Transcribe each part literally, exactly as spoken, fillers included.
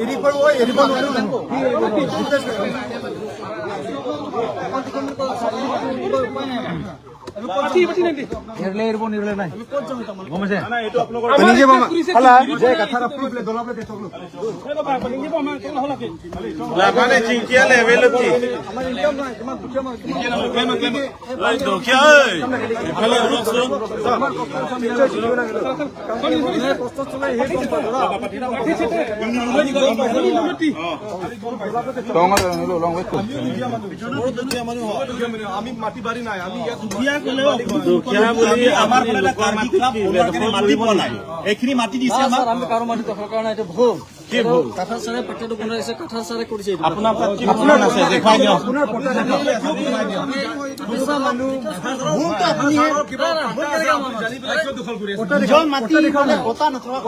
এৰি পাৰোঁ, এৰিব নোৱাৰোঁ। পাতি, পাতি নাই দে। এৰিলে এৰিব, নেৰিলে নাই। গম পাইছে? পানী যে মামা, হালা, যে কাঠাৰ আপনি বোলে দলাব দে থক। Labang ne chingkia level ki. Oi, dokia, oi. Iphale uroksun. Tong ada dulu, long wait. আমি মাটি বাৰী নাই, আমি ইয়াত দুখীয়া বুলি আমাৰ ফালে এটা কাৰ্বি ক্লাব owner কে মাটি পোৱা নাই। এইখিনি মাটি দিছে আমাক। ছাৰ, আমি কাৰো মাটি দখল কৰা নাই, এইটো ভুল। কি ভুল? কাঠাৰ ছাৰে পট্টাটো বনাই আছে, কাঠাৰ ছাৰে কৰিছে এইটো। আপোনাৰ তাত কি প্ৰমাণ আছে? দেখুৱাই দিয়ক। আপোনাৰ পট্টা দেখুৱাই দিয়ক। মিছা মানুহ। ভুলটো আপুনি হে। ভুল কেনেকে আমাৰ? পট্টা দেখুৱাওক। নিজৰ মাটি পট্টা দেখুৱাওক। মানে পট্টা নথকা।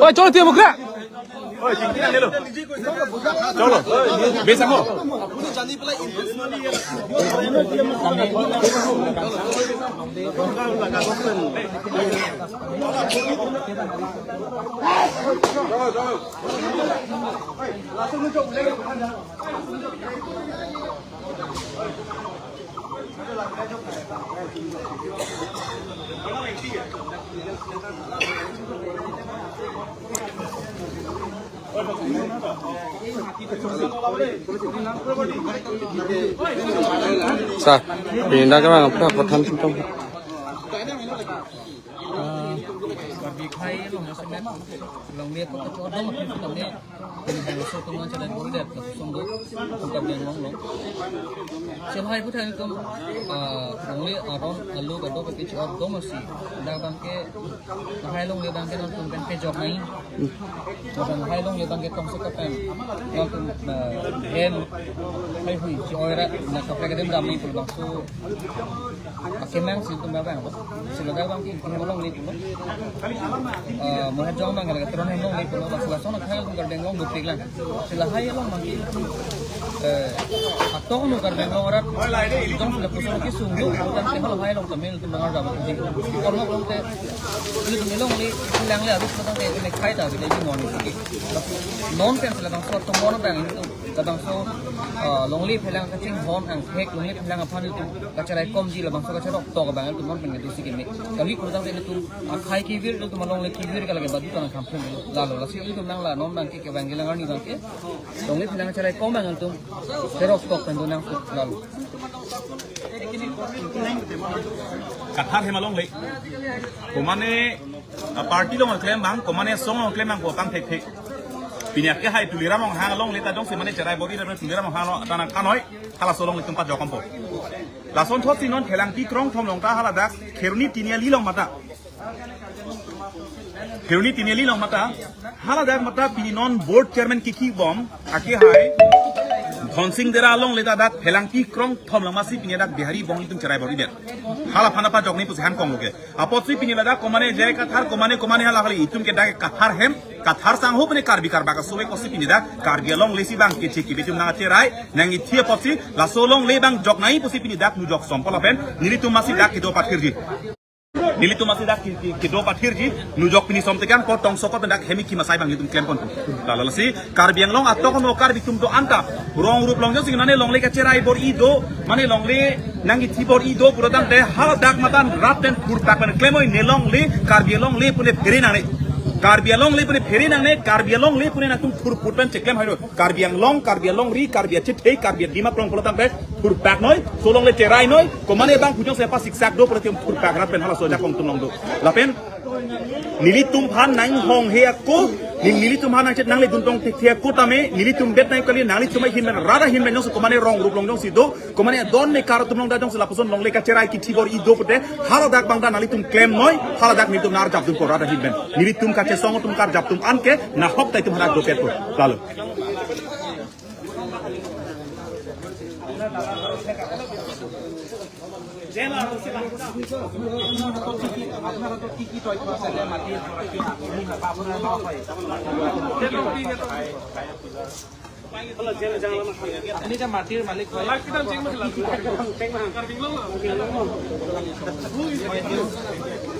Oi, cholo, tiya mukra. Cholo, besa mo. Sir, pindah ke mana? Apa, apa than sintong? Ah, Karbi Khei along nasemet, longle ako kachor dong, kami, kami bangso tum nangchedai bor-i det, sum do, tum Karbi Anglong along. Sehai puthan tum, ah, longle aron alu kado kachor dong si, dak abang ke, lahai longle abang ke non tum pen pejok nai. Lapen lahai longle abang ke tongsekot pen, non tum, ah, hem, haihui, si oira, na kaprek kedam dam nai pul bangso. Akemang si tum abang, si ladak abang ke hem longle pulo. Ah, Mohejong abang ke Teron hem longle pulo, bangso lason akhai tum Karbi Anglong dopik lang. Si lahai along abang ke, eh, atok no Karbi Anglong arat, jong si lapuson kesung yo, dan si lahai along kami tum bangar dam. Kormo along te, ini tum longle, langle abis patang te, ini khai ta, kita ini morning. Non pen si labangso, tum morning abang ini tum. Labangso, ah, longle phelang kachinghon angthek, longle phelang aphan ilitum kacherai komji, labangso kacherok tok abang ilitum non pen kedo si keme. Kali kurang pen ilitum akhai kevir, ilitum longle kevir ke lake badu tang kampung. Lalo lasi ilitum nang la non abang ke kevang ke lang arni abang ke longle phelang kacherai kom abang ilitum cherok tok pen do nang lalo. Kathar hem alongle. Komane a party along klem abang, komane asong along klem abang ko tang thekthek. Pini akehai Tuliram Ronghang alongle ta jongsi mane cherai bor-i ra Tuliram Ronghang along ta nangthan noi, halaso along ilitum pajok kompo. Lasonthot si non Phelangpi krongthom along ta haladak Kheroni Tiniali along mata. Kheroni Tiniali along mata, haladak mata pini non board chairman kiki bom, akehai Dhonsing Dera alongle ta dak Phelangpi krongthom along masi pini dak Bihari bong ilitum cherai bor-i det. Hala aphan ta pajok nai pusi han kong loke. Apotsi pini ladak komane J I Kathar, komane, komane hala hali itum ke dak Kathar hem, Kathar sangho pene Karbi karbak aso ve kosi pini dak Karbi alongle si abang ke cheki betum nangcherai, nangkethi apotsi, laso alongle abang jok nai pusi pini dak nujok sompol apen, nelitum masi dak kedo pathirji. Nelitum masi dak ke-, ke-, kedo pathirji, nujok pini som tekang po tongsekot dak hemi kim asai abang nelitum klem pon. Lalo lasi, Karbi Anglong atok no Karbi atum do-an ta. Rong rup along jongsi mane longle kacherai bor-i do, mane longle nangkethi bor-i do pura tangte haladak matan rat pen thurpak pen klem noi ne longle, Karbi alongle pune phere nangne. Karbi alongle pune phere nangne, Karbi alongle pune nangtum thurput pen cheklem hai do. Karbi Anglong, Karbi alongri, Karbi achethei, Karbi adim akrong pulo tangte thurpak noi, laso alongle cherai noi, komane abang pu jongsi pasiksak do pura tim thurpak rat pen halaso ajakong atum along do. Lapen, nelitum aphan nanghong he ako, neli-, nelitum aphan nangchet nangle duntong thekthe ako tame, nelitum bet nai kali, nanglitum ahin pen, rat ahin pen jongsi komane rong rup along jongsi do, komane adon ne kar atum along ta jongsi lapuson longle kacherai kethi bor-i do pute, haladak abang ta nanglitum klem noi, haladak nelitum nar jap dun ko rat ahin pen. Nelitum kachesong atum karjap atum anke, nahok ta itum hadak dopet ko. Lalo. আপুনি যে মাটিৰ মালিক হয়,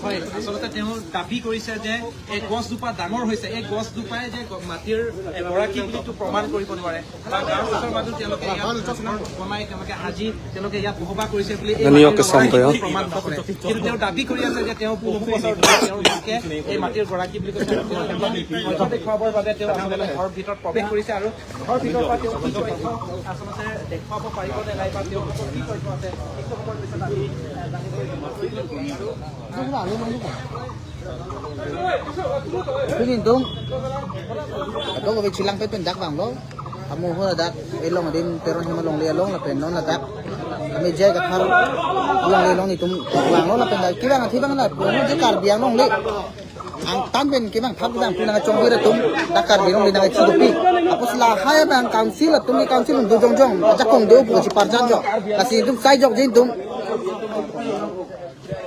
হয়, আচলতে তেওঁ দাবী কৰিছে যে এই গছজোপা ডাঙৰ হৈছে, এই গছজোপাই যে গ-, মাটিৰ এগৰাকী বুলিতো প্ৰমাণ কৰিব নোৱাৰে। বা গাঁৱৰ ওচৰৰ মানুহ তেওঁলোকে ইয়াত ঘৰ বনাই তেওঁলোকে আজি তেওঁলোকে ইয়াত বসবাস কৰিছে বুলি এই ধনী মাটিৰ অকে গৰাকী চাম বুলি তৈয়াৰ। প্ৰমাণ নকৰে। কিন্তু তেওঁ দাবী কৰি আছে যে তেওঁ বহু বছৰ ধৰি তেওঁৰ মাকে এই মাটিৰ গৰাকী বুলি কৈছে। তেওঁ হয়তো দেখুৱাবৰ বাবে তেওঁ আচলতে ঘৰৰ ভিতৰত প্ৰৱেশ কৰিছে আৰু ঘৰৰ ভিতৰৰ পৰা তেওঁ কি তথ্য আচলতে দেখুৱাব পাৰিব নে নাই বা তেওঁ কি তথ্য আছে, কিছু সময়ৰ পিছত আমি, এ, জানিব পাৰিম। Pini dong. Ato ko chilang pe pen dak bang lo. Amu ho dak elong din Teron Hema longle along lapen non ladak. Kami jai kathar longle along itum bang lo lapen dak kibang athi bang na. Puno je Karbi Anglong le. Angtan pen kibang thap kibang puno chongpir atum dak Karbi Anglong le nang chidopi. Apos lahai abang council atum ni council do jongjong. Ajakong do pu si parjan jo. Lasi itum sai jok jin itum.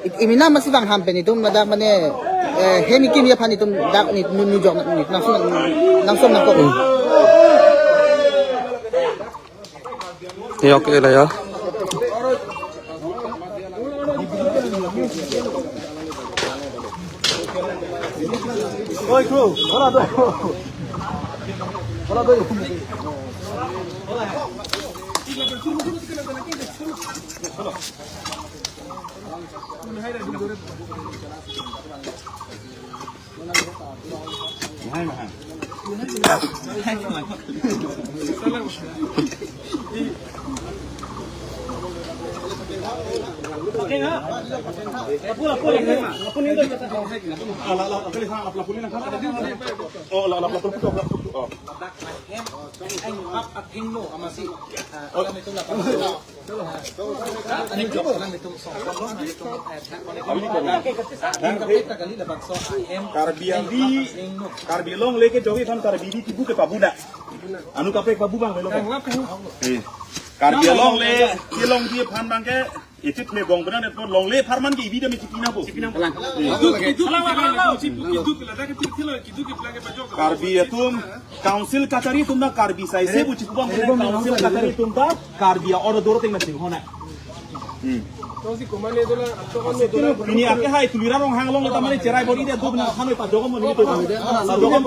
It-, iminam masi bang ham pen itum mada mane, eh, hemi kimi aphan itum dak ni nu nu jok ni nangsom nangsom nangkok. Hmm. Yok ela ya. Oi, kru, hola do. Hola do. Karbi Anglong, Karbi Anglong le ke jogi than Karbi di tibu ke pabu na. Anu kaprek pabu bang belo. Eh, Karbi Anglong le, Karbi Anglong di phan bang ke, ecit le gong benar net long le pharman ke ibi dam ecit ina bo. Karbi atum, council kachari atum na Karbi sai se bu chikbang council kachari atum ta Karbi a order doro teng na sing hona. Hmm. Ini ake hai Tuliram Ronghang along ta mane cherai bodi de dub na khanoi pa jogom ni to. Pa jogom.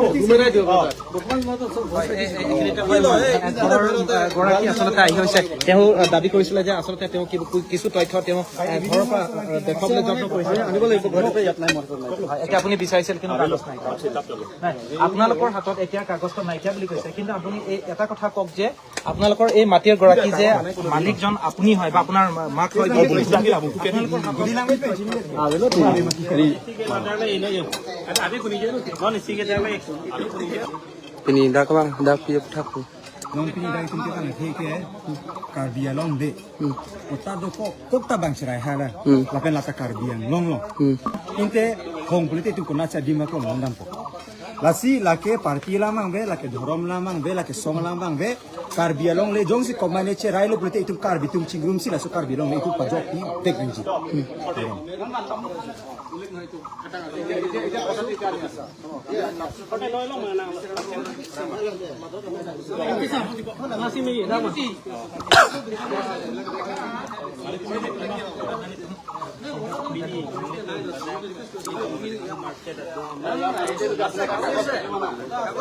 ঘৰৰ, আহ, গৰাকী আচলতে আহি হৈছে। তেওঁ, আহ, দাবী কৰিছিলে যে আচলতে তেওঁ কি-, কিছু তথ্য তেওঁ, আহ, ঘৰৰ পৰা, আহ, দেখুৱাবলৈ যত্ন কৰিছে। আনিব লাগিব, ঘৰতে ইয়াত নাই, মোৰ হাতত নাই। হয়, এতিয়া আপুনি বিচাৰিছিল কিন্তু কাগজ নাই। নাই, আপোনালোকৰ হাতত এতিয়া কাগজখন নাইকিয়া বুলি কৈছে, কিন্তু আপুনি এই এটা কথা কওক যে আপোনালোকৰ এই মাটিৰ গৰাকী যে মালিকজন আপুনি হয় বা আপোনাৰ মা-, মাক হয়, আপোনালোকৰ হাতত Pini dak ba, dak piep thak. Non pini dak itum ke kan ke Karbi Anglong de. Hmm. Kota do kok, kok ta bang cherai hala. Hmm. Lapen lata Karbi Anglong lo. Hmm. Inte hong politik tu kona cha dima ko mondam ko. Lasi lake party lamang ve, lake dhorom lamang ve, lake song lamang ve. Karbi Anglong le jongsi komane cherai lo politik itum Karbi atum chingrum si laso Karbi Anglong le itum pajok ni tek nji. Hmm.